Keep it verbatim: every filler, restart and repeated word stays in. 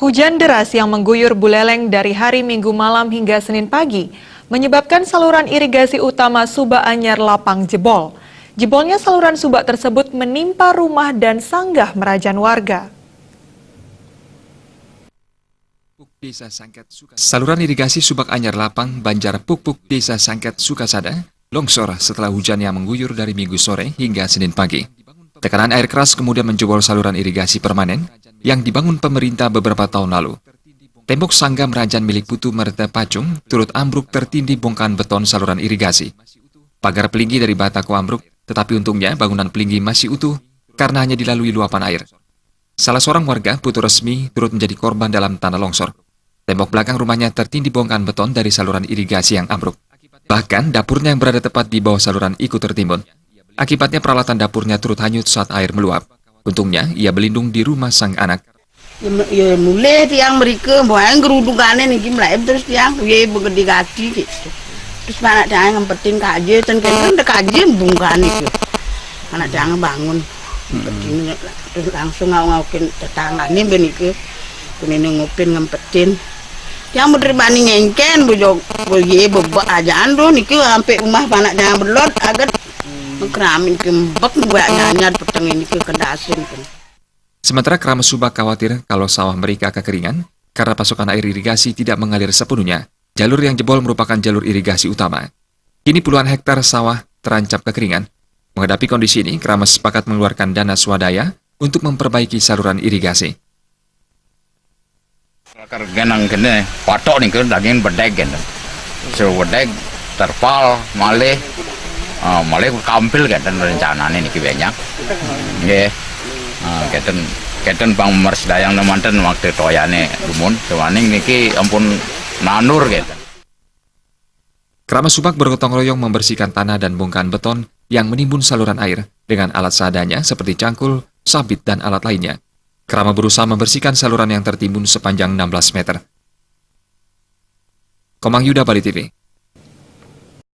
Hujan deras yang mengguyur Buleleng dari hari Minggu malam hingga Senin pagi menyebabkan saluran irigasi utama Subak Anyar Lapang jebol. Jebolnya saluran Subak tersebut menimpa rumah dan sanggah merajan warga. Saluran irigasi Subak Anyar Lapang, Banjar Pukpuk, Desa Sangket, Sukasada, longsor setelah hujan yang mengguyur dari Minggu sore hingga Senin pagi. Tekanan air keras kemudian menjebol saluran irigasi permanen yang dibangun pemerintah beberapa tahun lalu. Tembok sanggah merajan milik Putu Merta Pacung turut ambruk tertindih bongkahan beton saluran irigasi. Pagar pelinggi dari batako ambruk, tetapi untungnya bangunan pelinggi masih utuh karena hanya dilalui luapan air. Salah seorang warga, Putu Resmi, turut menjadi korban dalam tanah longsor. Tembok belakang rumahnya tertindih bongkahan beton dari saluran irigasi yang ambruk. Bahkan dapurnya yang berada tepat di bawah saluran ikut tertimbun. Akibatnya peralatan dapurnya turut hanyut saat air meluap. Untungnya ia berlindung di rumah sang anak. Ya, mu- ya mulai tiang mereka, buang gerudukane niki mulai terus tiang, ya begede gaji gitu. Terus anak tiang ngempetin kaje, ten kene ada kaje bungkane gitu. Anak tiang bangun, ngempetin terus langsung ngau-ngaukin tetanggane ben iki. Kunine ngupin ngempetin. Tiang bener bani ngengken bojok, boye bebek ajaan do niki sampai rumah anak tiang belot aget. Keramin kembek buat nyanyar peteng ini ke kedasin. Sementara Keramas Subak khawatir kalau sawah mereka kekeringan karena pasokan air irigasi tidak mengalir sepenuhnya. Jalur yang jebol merupakan jalur irigasi utama. Kini puluhan hektar sawah terancam kekeringan. Menghadapi kondisi ini, Keramas sepakat mengeluarkan dana swadaya untuk memperbaiki saluran irigasi. Lakar genang kene patok nih ke daging bedeg gitu. So bedeg terpal malih ah, malih kampil gitu rencanane niki banyak. Nggih. Ah, keten keten pang mers dayang nemanten waktu toyane dumun sewaning niki ampun nandur gitu. Keramas Subak bergotong royong membersihkan tanah dan bongkahan beton yang menimbun saluran air dengan alat seadanya seperti cangkul, sabit, dan alat lainnya. Keramas berusaha membersihkan saluran yang tertimbun sepanjang enam belas meter. Komang Yuda, Bali T V.